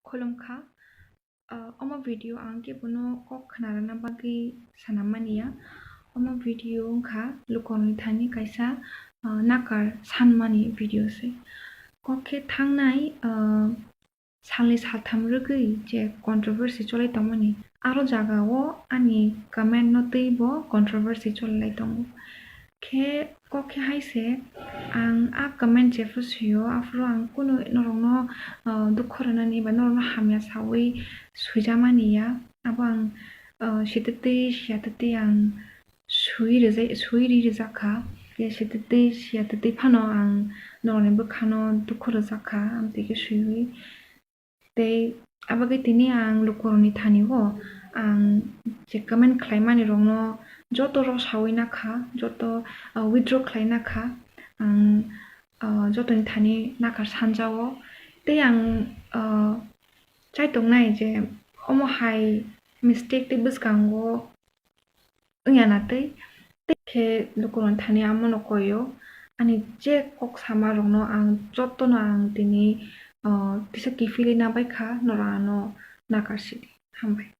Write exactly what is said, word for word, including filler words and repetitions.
Khulumkha. Ah, omo video ang kebono kok khwnarwna bagwi sanammani ya. Omo video wngkha lukurokni thani kaisa, ah, nakar sanmani video se. Kok khe thangnai, ah, salni saltham rwgwi je controversy cholai tongmani, aro jagao ani comment no twi bo controversy cholai tongo. Khe kok khe hai se, ang a comment jephru sio, aphuru ang kunu norokno, ah, dukhu rwnani ba norokno hamya saui suijamani ya. Abo ang, ah, sititwi siyatitwi ang sui rijai-, sui ri rijak kha. Khe sititwi siyatitwi phano ang norokni bwkhano dukhu rwjak kha, amtwi khe suiwi. Tei abagwi tini ang lukurokni thani o ang je comment khlaimani rokno joto rw saui nakha, joto, ah, withdraw khlai nakha. Ang, ah, jotoni thani nakar sanjao. Tei ang, ah, chai tongnai je omo hai mistake tei bwskango wngya na tei, tei khe lukurokni thani amono koio. Ani je kok sama rokno ang jotono ang tini, ah, kisa kiphilwi nabaikha, norok ano nakar sidi. Hambai.